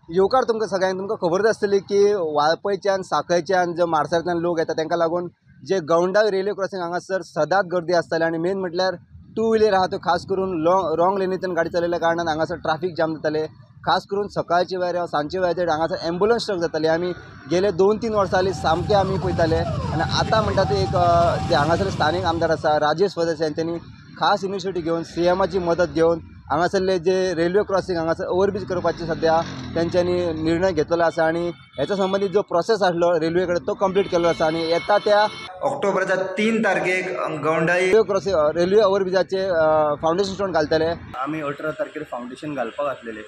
येवकार तुमकां सगळ्यांक. तुमकां खबरच आसतली की वाळपयच्यान, साखळच्यान जे मार्सेलांतल्यान लोक येता तांकां लागून जे गवंडा रेल्वे क्रॉसिंग हांगासर सदांच गर्दी आसताली आनी मेन म्हटल्यार टू व्हिलर आहा त्यो खास करून रॉंग लेनींतल्यान गाडी चलयल्या कारणान हांगासर ट्राफीक जाम जाताले. खास करून सकाळच्या वेळार सांजच्या वेळाचेर हांगासर एम्बुलन्स ट्रक जाताली. आमी गेले 2-3 वर्सां जाली सामकें आमी पळयताले आनी आतां म्हणटा ते एक जे हांगासर स्थानीक आमदार आसा राजेश फळदेसाय हेंच्यांनी खास इनिशिएटीव घेवन सीएमाची मदत घेवन हांगासरले जे रेल्वे क्रॉसिंग हांगासर ओवरब्रीज करपाचे सद्या तेंच्यांनी निर्णय घेतलेलो आसा आनी हेच्या संबंदीत जो प्रोसेस आसलो रेल्वे कडेन तो कंप्लीट केल्लो आसा आनी येता त्या ऑक्टोबराच्या 3 तारखेक गवंडाळी रेल्वे क्रॉसिंग रेल्वे ओवरब्रिजाचे फावंडेशन स्टोन घालतले. आमी 18 तारखेर फावंडेशन घालपाक घातलेले,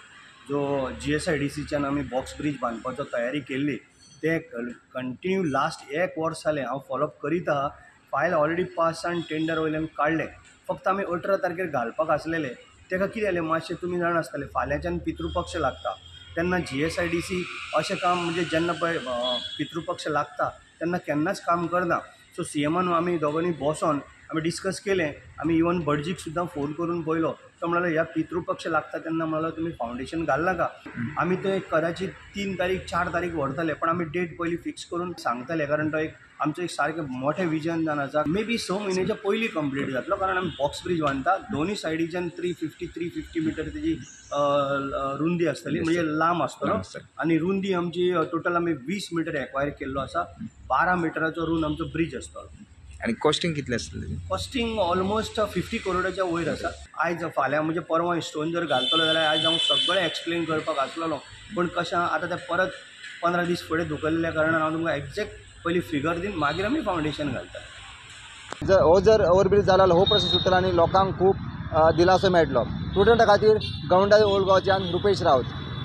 जो GSIDCच्यान आमी बॉक्स ब्रीज बांदपाचो तयारी केल्ली ते कंटिन्यू लास्ट 1 वर्स जालें हांव फॉलोअप करीत आहा. फायल ऑलरेडी पास आनी टेंडर वयल्यान काडलें, फक्त आमी 18 तारखेर घालपाक आसलेले. ताका कितें जालें मातशें तुमी जाण आसतले, फाल्यांच्यान पितृपक्ष लागता तेन्ना GSIDC अशें काम म्हणजे जेन्ना पळय पितृपक्ष लागता तेन्ना केन्नाच काम करना. सो सीएमान आमी दोगांनी बसोन आमी डिस्कस केलें. आमी इवन भटजीक सुद्दां फोन करून पळयलो, तो म्हणालो ह्या पितृपक्ष लागता तेन्ना म्हणालो तुमी फावंडेशन घालनाका. आमी ते कदाचित 3 तारीख 4 तारीख व्हरतले, पण आमी डेट पयलीं फिक्स करून सांगतले, कारण तो एक आमचो एक सारकें मोठें विजन जावन आसा. मे बी 6 म्हयन्याच्या पयलीं कंप्लीट जातलो, कारण आमी बॉक्स ब्रीज बांदता, दोनूय सायडीच्यान 350 मिटर तेजी रुंदी आसतली, म्हणजे लांब आसतलो आनी रुंदी आमची टोटल आमी 20 मिटर एक्वायर केल्लो आसा. 12 मिटराचो रुंद आमचो ब्रीज आसतलो. आनी कॉस्टिंग कितलें आसतलें? कॉस्टिंग ऑलमोस्ट 50 करोडाच्या वयर आसा. आयज फाल्यां म्हणजे परवां स्टोन जर घालतलो जाल्यार आयज हांव सगळें एक्सप्लेन करपाक आसलेलो, पूण कशें आतां तें परत 15 दीस फुडें धुकल्ल्या कारणान हांव तुमकां एग्जॅक्ट पयलीं फिगर दिवन मागीर आमी फावंडेशन घालता. जर हो जर ओवरब्रीज जाला हो प्रश्न सुट्टलो आनी लोकांक खूब दिलासो मेळटलो. प्रुडंटा खातीर गवंडा ओल्ड गोवाच्यान रुपेश राऊत.